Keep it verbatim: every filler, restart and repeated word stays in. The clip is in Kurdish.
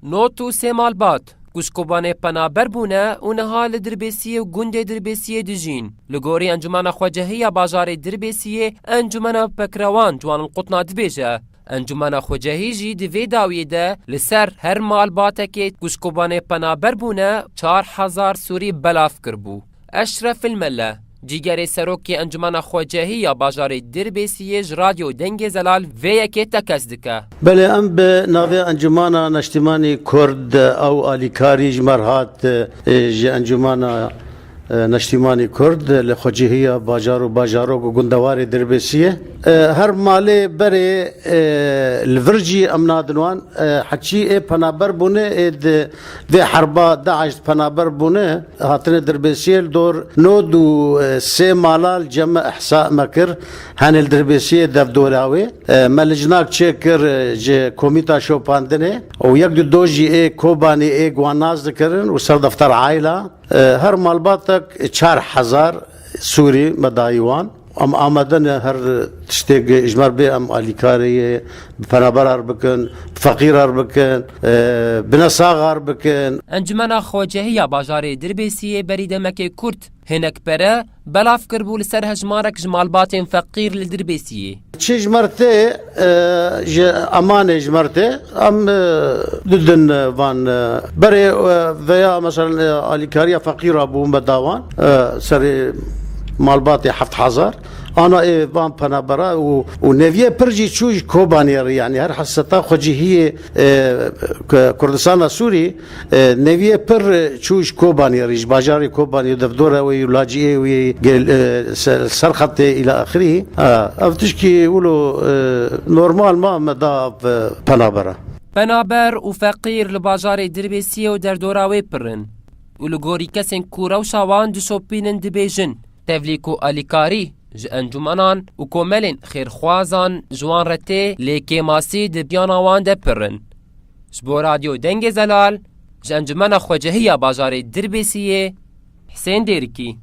Not û sê malbat ku ji Kobanê penaber bûne û niha li Dirbêsiyê û gundê Dirbêsiyê dijîn. Li gorî Encûmena Xwecehî ya bajarê Dirbêsiyê, Encûmena Pekrewan Ciwan El Qutna dibêje, Encûmena Xwecehî jî di vê dawiyê de li ser her malbatekê ku ji Kobanê penaber bûne çar hezar Sûrî belav kiribû. Eşref El Mele, cîgerê serokê Encûmena Xwecehî ya bajarê Dirbêsiyê ji Radyo Dengê Zelal vê yekê tekez dike. Belê, em bi navê Encûmana Neştîmanî Kurd, ew alîkarî ji me re hat, e, ji Encûmana, e, Neştîmanî Kurd, li xwecihî ya bajar û bajarok û gundewarê Dirbêsiyê. E, her malê berê, e, li vir jî em nadin wan, e, heçî ê penaber bûne, ê di vê herba DAIŞ penaber bûne, hatine Dirbêsiyê li dor nod û sê mala li cem me ihsa me kir, henê li Dirbêsiyê dev dora wê. E, me lijnak çêkir, e, ji komîta şopandinê û yek du do jî ê Kobanî ê guan nas dikirin û ser defter aîla. E, her malbatek çar hezar Sûrî me dayî wan. Em amade ne her tiştê ji me re bê em alîkarê yê bi penaberar bikin, bi feqîrar bikin, e, bi nesaxar bikin. Encûmena Xwecehî ya bajarê Dirbêsiyê berî demekê kurt hinek pere belav kiribû li ser hejmarek ji malbatên feqîr li Dirbêsiyê. Çi ji me re tê, e, ji emanê ji me re tê, em, e, didin, e, van, e, berê, e, veya mesela, e, alîkariya feqîra bû me da wan, e, serê malbatê heft hezar. Ana ê van penabera û, û neviyê pir jî çû ji Kobaniyê re, yanî her heseta xwecihiyê, e, Ku-, Kurdistana Sûrî, e, neviyê pir, e, çû ji Kobaniyê re, ji bajarê Kobaniyê, devdora wê, laciyê wê, gel-, e, ser, ser xetê îla axirî. Ha, ev tişkî wilo, e, normal ma me da, e, penabera. Penaber û feqîr li bajarê Dirbêsiyê û derdora wê pir in. Û li gorî kesên ku rewşa wan dişopînin dibêjin, tevlî ku alîkarî ji encûmenan û komelên xêrxwazan ji wan re tê, lê kêmasî di piyana wan de pir in. Ji bo Radyo Dengê Zelal, ji Encûmena Xwecehî ya bajarê Dirbêsiyê, Husên Dêrikî.